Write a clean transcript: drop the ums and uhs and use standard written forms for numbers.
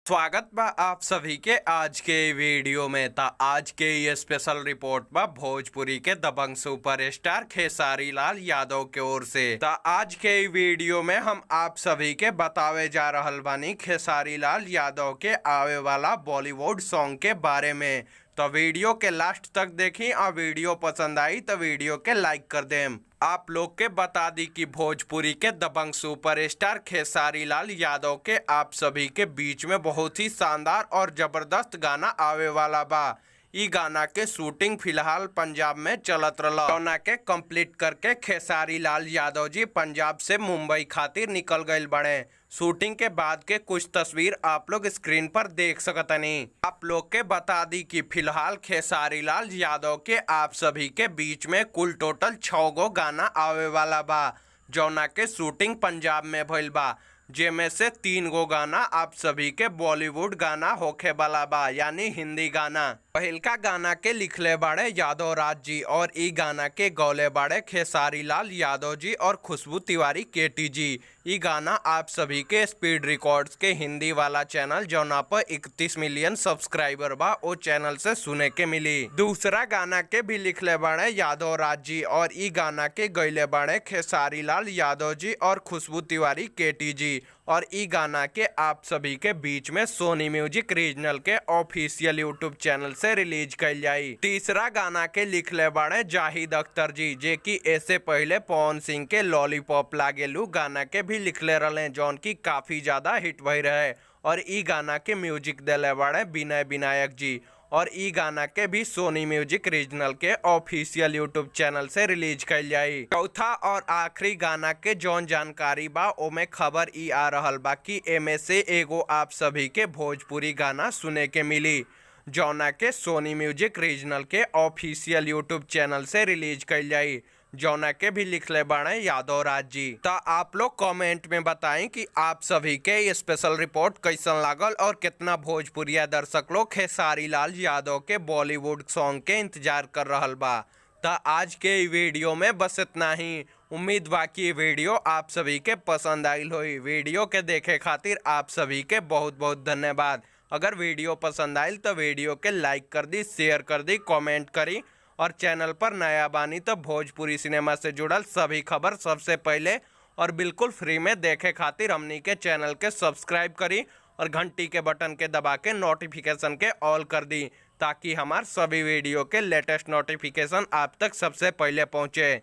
स्वागत बा आप सभी के आज के वीडियो में। ता आज के ये स्पेशल रिपोर्ट बा भोजपुरी के दबंग सुपरस्टार खेसारी लाल यादव के ओर से। ता आज के वीडियो में हम आप सभी के बतावे जा रहल बानी खेसारी लाल यादव के आवे वाला बॉलीवुड सॉन्ग के बारे में। तो वीडियो के लास्ट तक देखी और वीडियो पसंद आई तो वीडियो के लाइक कर देम। आप लोग के बता दी कि भोजपुरी के दबंग सुपरस्टार खेसारी लाल यादव के आप सभी के बीच में बहुत ही शानदार और जबरदस्त गाना आवे वाला बा। इ गाना के शूटिंग फिलहाल पंजाब में चलत रहल। गाना के कंप्लीट करके खेसारी लाल यादव जी पंजाब से मुंबई खातिर निकल गइल बड़े। शूटिंग के बाद के कुछ तस्वीर आप लोग स्क्रीन पर देख सकतनी। आप लोग के बता दी कि फिलहाल खेसारी लाल यादव के आप सभी के बीच में कुल टोटल 6 गो गाना आवे वाला बा, जौना के शूटिंग पंजाब में भइल बा, जेमे से 3 गो गाना आप सभी के बॉलीवुड गाना होखे वाला बा, यानी हिंदी गाना। पहिलका गाना के लिखले बाड़े यादव राज जी और इ गाना के गौले बाड़े खेसारी लाल यादव जी और खुशबू तिवारी केटी जी। इ गाना आप सभी के स्पीड रिकॉर्ड्स के हिंदी वाला चैनल जौना पर 31 मिलियन सब्सक्राइबर बा ओ चैनल से सुने के मिली। दूसरा गाना के भी लिखले बाड़े यादव राज जी और इ गाना के गैले बाड़े खेसारी लाल यादव जी और खुशबू तिवारी केटी जी और इ गाना के आप सभी के बीच में सोनी म्यूजिक रीजनल के ऑफिशियल यूट्यूब चैनल से रिलीज कइल जाई। तीसरा गाना के लिखले बाड़े जाहिद अख्तर जी, जे कि ऐसे पहले पवन सिंह के लॉलीपॉप लागेलू गाना के भी लिखले रहले, जौन की काफी ज्यादा हिट भई रहे और इ गाना के म्यूजिक देले बाड़े विनय विनायक जी और इ गाना के भी सोनी म्यूजिक रीजनल के ऑफिशियल यूट्यूब चैनल से रिलीज कइल जाई। चौथा और आखिरी गाना के जौन जानकारी बा ओमे खबर इ आ रहल बा कि एमे से एगो आप सभी के भोजपुरी गाना सुने के मिली, जौना के सोनी म्यूजिक रीजनल के ऑफिशियल यूट्यूब चैनल से रिलीज कइल जाई, जौना के भी लिखले बाड़े यादव राज जी। तो आप लोग कमेंट में बताएं कि आप सभी के ये स्पेशल रिपोर्ट कैसन लागल और कितना भोजपुरिया दर्शक लोग खेसारी लाल यादव के बॉलीवुड सॉन्ग के इंतजार कर रहल बा। तो आज के वीडियो में बस इतना ही। उम्मीद बा कि वीडियो आप सभी के पसंद आइल होई। वीडियो के देखे खातिर आप सभी के बहुत बहुत धन्यवाद। अगर वीडियो पसंद आइल तो वीडियो के लाइक कर दी, शेयर कर दी, कमेंट करी और चैनल पर नया बानी तो भोजपुरी सिनेमा से जुड़ल सभी खबर सबसे पहले और बिल्कुल फ्री में देखे खातिर हमनी के चैनल के सब्सक्राइब करी और घंटी के बटन के दबा के नोटिफिकेशन के ऑल कर दी, ताकि हमार सभी वीडियो के लेटेस्ट नोटिफिकेशन आप तक सबसे पहले पहुंचे।